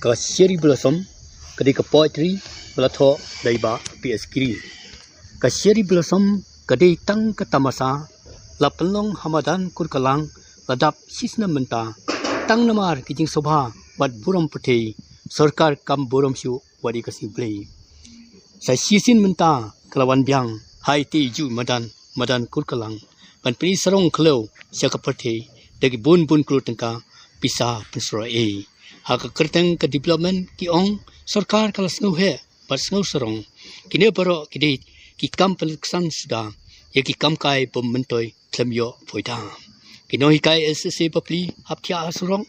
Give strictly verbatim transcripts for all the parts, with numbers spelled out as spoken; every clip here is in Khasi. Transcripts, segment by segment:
Ka Cherry Blossom ka dei ka poetry ba la thoh da i Bah P S Giri. Ka Cherry Blossom ka dei tang ka tamasa la pynlong ha madan Kurkalang la dap shisnem mynta, tang namar ki jingsngewbha bad burom pyrthei, sorkar kam burom shuh wat ïa ka sngi Blei. Sa shisien mynta ka la wan biang ha ite i juh madan, madan Kurkalang, ban pyni sarong khlaw sha ka pyrthei da ki bun bun klur tyngka pisa pynsyrwa ei. Ha ka kyrteng ka development ki ong, sorkar ka la sngew heh bad sngew sarong. Kine baroh ki dei ki kam pynlaksan suda ïa ki kam kai bym myntoi khlem ïoh phoida. Ki nonghikai S S A bapli hap thiah ha surok,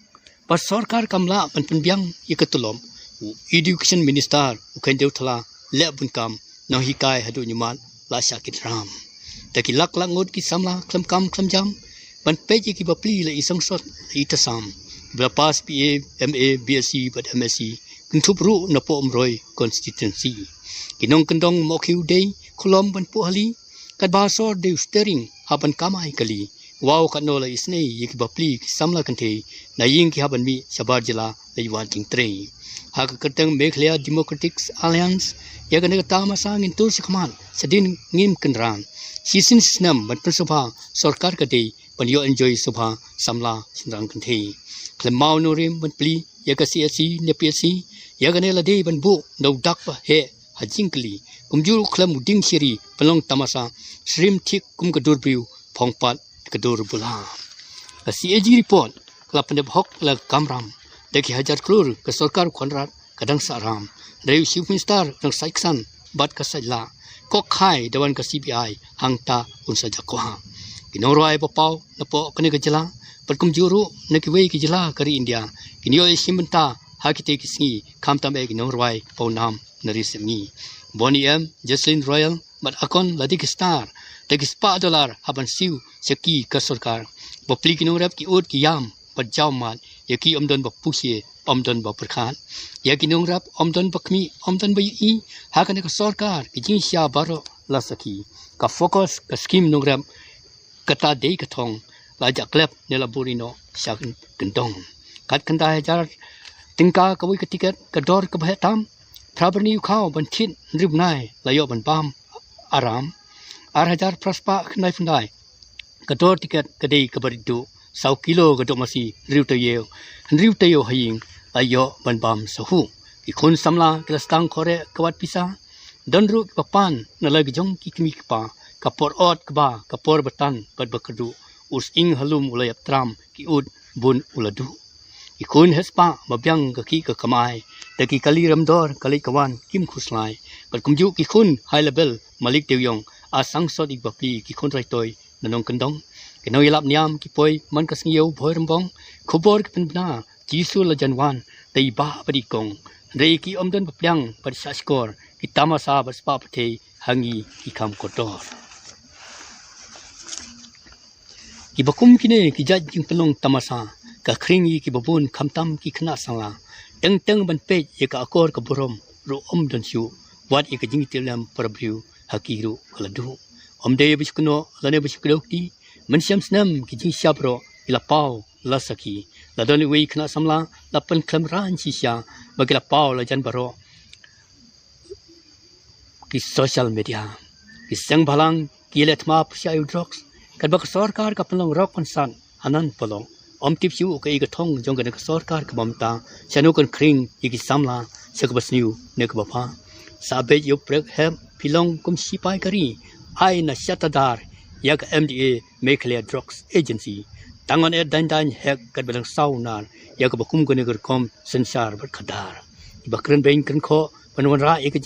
ba sorkar kam lah ban pynbiang ïa ka tulop. U Education Minister u Khyndiew Thala leh bun kam, nonghikai haduh ñiumat la shah kit ram. Da ki lak lak ngut ki samla khlem kam khlem jam ban peit ïa ki bapli la i sangsot la i tasam, ba la pass B A, M A, B S C bad M S C, kynthup ruh na Poh Umroi constituency. Ki nongkyndong Mawkhiew dei khulom ban puh hali, katba sor dei u steering ha ban kamai kali. Wow, katno la isynei ïa ki bapli ki samla kynthei, na ïing ki hap ban mih shabar jylla la i wad jingtrei. Ha ka kyrteng Meghalaya Democratic Alliance, ïa kane ka tamasa ngin tur shakhmat shadien ngim kynran. Shisien shisnem ban pynsngewbha sorkar ka dei ban ïoh enjoy sngewbha samla shynrang kynthei. Khlem maw nongrim ban plie ïa ka C S C ne P S C, ïa kane la dei ban buh da u dak ba heh ha jingkylli. Kumjuh khlem u dieng Cherry pynlong tamasa, shrim thik kum ka dur briew, phong pat ka dur bula. Ka C A G report ka la pyndep hok la ka kamram, da ki hajar klur ka sorkar u Conrad ka dang sah ram. Hynrei u Chief Minister u dang sait ksan bad ka sait lah. Kok khai da wan ka C B I, hangta un sa jakhlia. Ki nongrwai ba paw na poh kane ka jylla bad kumjuh ruh na kiwei ki jylla ka ri India, kin ïoh ïashim bynta ha kite ki sngi, khamtam eh ki nongrwai pawnam na ri Sydney. Boney M, Jocelyn Royal bad Akon la dei ki star, da ki spah dollar hap ban siew sha ki ka sorkar. Bapli ki nongrep ki ud ki ïam bad jaw mad, ïa ki ym don ba push, ym don ba pyrkhat. Ïa ki nongrep ym don ba khmih, ym don ba ïohi. Ha kane ka sorkar ki jingshah baroh la sakhi. Ka FOCUS, ka skim nongrep, kata dei ka thong, la jah klep ne la buri noh sha kyndong. Kat khyndai hajar tyngka kawei ka tiket, ka dor kaba heh tam. Phra byrni u khaw ban thied hynriew bnai la ïoh ban bam aram. Ar hajar phra spah khyndai phew khyndai, ka dor tiket ka dei kaba rit duh, saw kilo ka dohmasi, hynriew taïew, hynriew taïew ha ïing la ïoh ban bam sahuh. Ki khun samla ki la sdang khohreh ka wad pisa. Don ruh kiba pan na la ki jong ki kmie ki kpa, ka por ot kba, ka por ba tan bad ba kyrduh. U sying ha lum u la ïap tram, ki ud bun u la duh. Ki khun heh spah ba biang ka khih ka kamai, da ki kali remdor ka leit ka wan kim khuslai. Bad kumjuh ki khun high level, malik dewïong, a sangsot ïa ki bapli, ki khun raitoi na nongkyndong. Ki nongïalap niam ki poi man ka sngi ïew Bhoirymbong, khubor ki pynbna Jisu la jan wan da i bah bad i kong. Hynrei ki ym don ba pdiang bad shah shkor, ki tamasa bad spah pyrthei ha ngi ki kham kordor. Kiba kum kine ki jait jingpynlong tamasa ka khring ïa kiba bun, khamtam ki khynnah samla. Teng teng ban peit ïa ka akor ka burom ruh ym don shuh, wat ïa ka jingïatiplem para briew ha ki ruh ka la duh. Ym dei ba shu kynnoh lane ba shu kdew kti, mynshem snem ki jingshah baroh ki la paw la sakhi. La don iwei i khynnah samla la pynkhlem raiñ shisha ba ki la paw la jan baroh ki social media. Ki seng bhalang ki leh thma pyrshah ïa u drugs, katba ka sorkar ka pynlong rok konsat hanan polok. Ym tip shuh kaei ka thong jong kane ka sorkar kaba mynta, shano kan khring ïa ki samla sha kaba sniew ne kaba bha. Sa beit ïa u prek hep, phi long kum shipai ka ri, ai na shatadar ïa ka M D A, Meghalaya Drugs Agency. Tang wan eh daiñ daiñ hek katba dang saw nar ïa kaba kum kane ka rukom synshar bad khadar. Kiba kren beiñ kren khoh ban wanrah ïa ka